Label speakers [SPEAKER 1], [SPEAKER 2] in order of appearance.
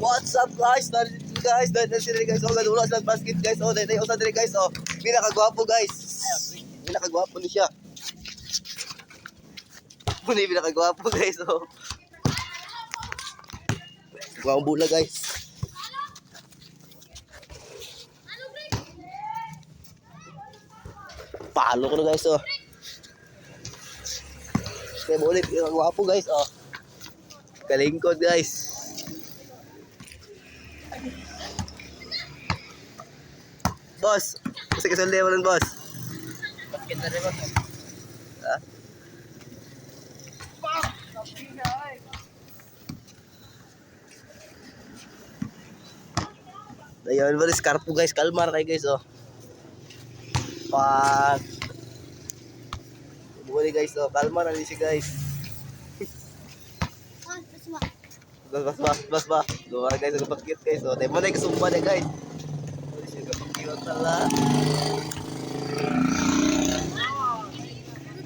[SPEAKER 1] What's up, guys? Nandito guys, dahil na sila guys. Oh, gadula sila basket, guys. Oh, dahil tayo sa diri, guys. Oh, pinakagwapo, guys. Pinakagwapo ni siya. Muna yung pinakagwapo, guys. Oh. Gwapong bula, guys. Palo ko na, guys, oh. Kaya mo ulit, pinakagwapo, guys, oh. Kalingkod, guys. Boss, kasi kasulti mo nun, boss.
[SPEAKER 2] Basket na rin ba?
[SPEAKER 1] Ha? Ayun, ba scarpo, guys, kalmar kay guys, oh. Pag Buli, guys, oh, kalma na siya, guys.
[SPEAKER 3] Ah, bas ba?
[SPEAKER 1] Bas bas bas bas ba. Luwa, guys, ang bakit, guys, oh. Tayo mo na kasumpa na, guys. Wala siya kapakiwat tala.